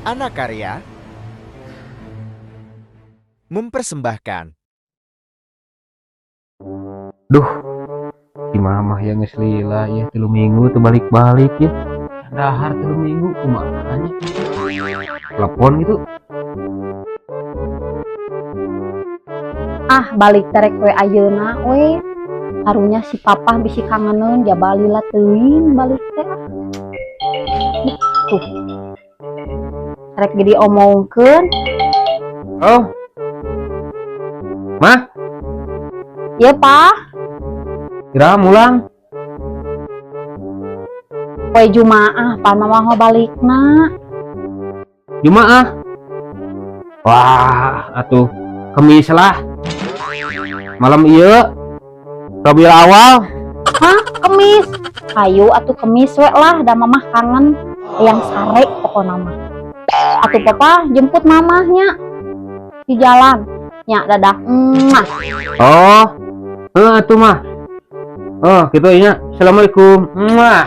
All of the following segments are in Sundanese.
Anakarya mempersembahkan. Duh, si mamah yang geus lila ya 3 minggu tuh balik-balik ya. Dahar 3 minggu kumaha nya. Telepon gitu. Ah, balik terek we ayeuna we. Karunya si papa bisi kangeneun, jabalila teuing balik teh ah. Tuh. Rek jadi omongkeun. Oh. Mah, Ieu, Pak. Kira mulang. Poe Jumaah pan mama mah balikna. Jumaah. Wah, atuh Kemis lah. Malam ieu Rabiul Awal. Hah, Kemis? Ayo atuh Kemis we lah, da mamah kangen yang sare pokona mah. Atuh papa jemput mamahnya di jalan. Nya, dadah. Mwah. Oh. Heuh atuh mah. Oh, gitu ya. Assalamualaikum. Muah.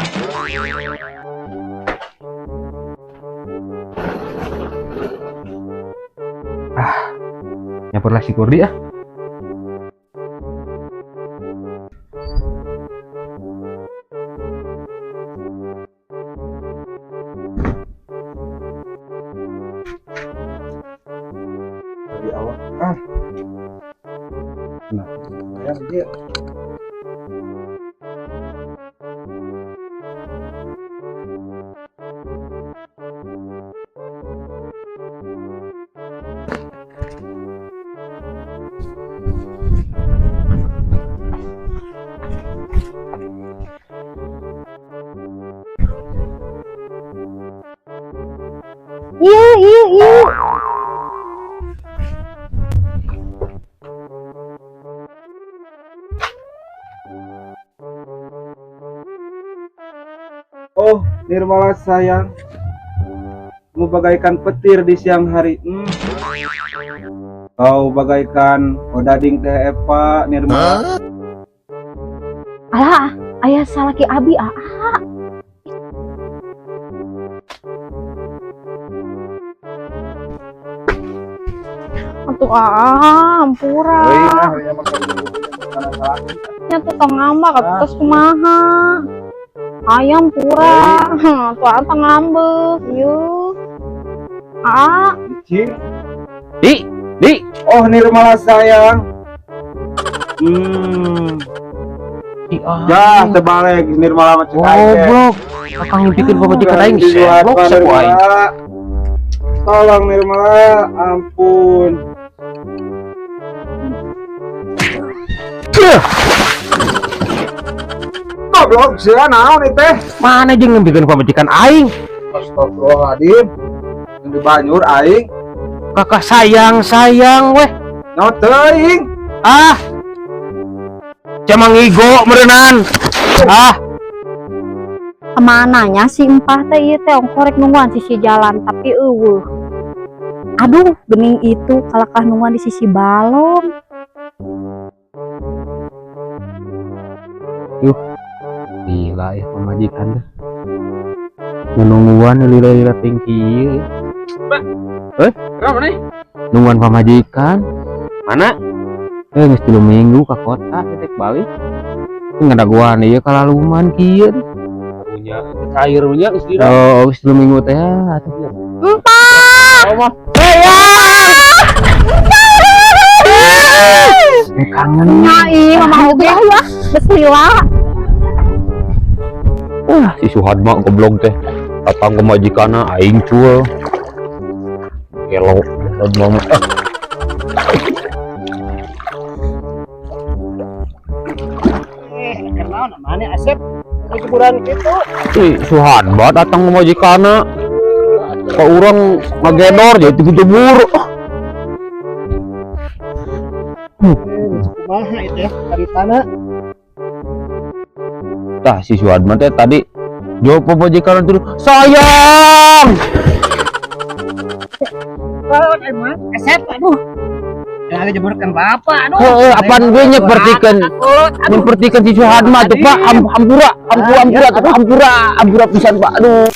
Ah, nyamperlah si Kurdi ah. Dari awal ah, nah ya dia. Iya. Oh, Nirmala sayang, kamu bagaikan petir di siang hari. Kau bagaikan odading Teh Epa, Nirmala. Alah, aya salaki abi ah. Atuh ah, ampura. Euy, nah, ya makan dulu. Karena salah. Nya tuh tong ngambek atuh tos kumaha. Ayam pura. Tuh ah tong ngambek, yeuh. Ah, Cing. Di, di. Oh, Nirmala sayang. Di ah. Ya, terbalik Nirmala mah cek aing teh. Goblok. Akang ngipikeun pamajikan aing goblok Nirmala. sapu aing. Tolong Nirmala, ampun. Ceuh. Goblok, sia naon ieu teh? Mana jeung ngempikeun pamajikan aing? Astagfirullahaladzim. Yang dibanyur aing. Kakak sayang sayang weh. Naon teuing? Ah. Cemang igo meureunan. Ah, kemananya si empah teh ieu teh ongkorek nungguan sisi jalan tapi eueuh. Aduh, gening itu kalakah nungguan di sisi balong. Gila ya pamajikan teh. Nungguan lila-lila tinggi. Eh, Kenapa nih? Nungguan pamajikan. Mana? Eh, geus 3 minggu ka kota teh balik. Ngadaguan ieu kalaluman kieu. Punya cair punya geus dira. Oh, geus 3 minggu teh atuh. Empah! Oh mah. Eh, kangen. Nya ih, mama oge ya. Geus lila. Wah, si Suhad mah goblok teh. Datang ke majikanna aing cul. Gelo, Suhad mah. Ah. Kenal namanya Asep kuburan gitu. Si Suhad mah datang ke majikanna. Ka urang ngagedor jadi jebur. Kumaha itu ya dari tanah. Tah si Suhad mah teh tadi jawab pamajikanna tuh, "Sayang." Oh, emang Asep aduh. Jangan jeburkan bapak aduh. Heeh, apaan gue nyepertikeun nyepertikeun si Suhad mah tuh Pak, ampura, ampura, ampura, ampura, ampura pisan Pak. Aduh.